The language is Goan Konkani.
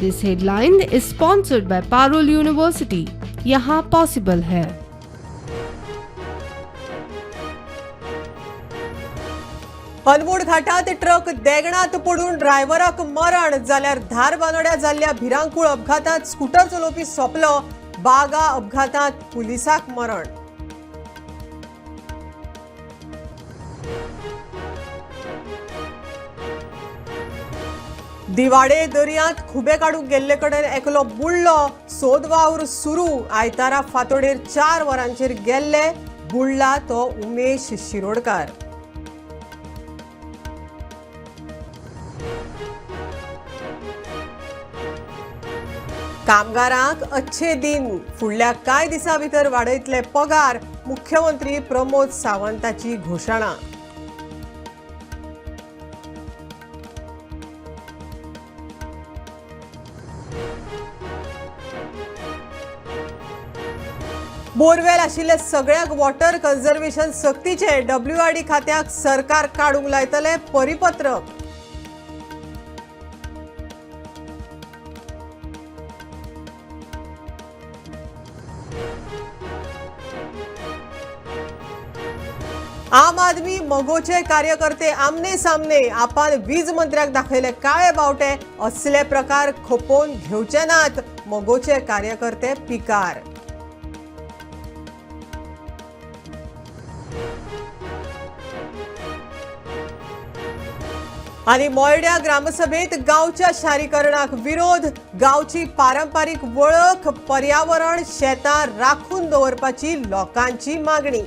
This headline is sponsored by Parul University. यहाँ पॉसिबल है। अनमोड घाटात ट्रक देगणात पडून ड्रायव्हराक मरण जाल्यार धारबानोड्या जाल्ल्या भिरांकूळ अपघातात स्कूटर चलोवपी सोंपलो। बागा अपघातात पुलिसाक मरण। दिवाडे दर्यांत खुबे काडूंक गेल्ले कडेन एकलो बुडलो। सोद वावर सुरू। आयतारा फांतोडेर 4 वरांचेर गेल्ले, बुडला तो उमेश शिरोडकार। कामगारांक अच्छे दिन, फुडल्या कांय दिसां भितर वाडयतले पगार, मुख्यमंत्री प्रमोद सावंताची घोशणा। बोरवेल आशिल्ले सगळ्यांक वॉटर कन्झर्वेशन सक्तीचे, डब्ल्यूआरडी खात्याक सरकार काडूंक लायतले परिपत्रक। आम आदमी मगोचे कार्यकर्ते आमने सामने, आपान वीज मंत्र्याक दाखयले काळे बावटे, असले प्रकार खपोवन घेवचे नात, मगोचे कार्यकर्ते पिकार। आनी मोयड्या ग्रामसभेत गांवच्या शारीकरणाक विरोध, गांवची पारंपारीक वळख, पर्यावरण, शेतां राखून दवरपाची लोकांची मागणी।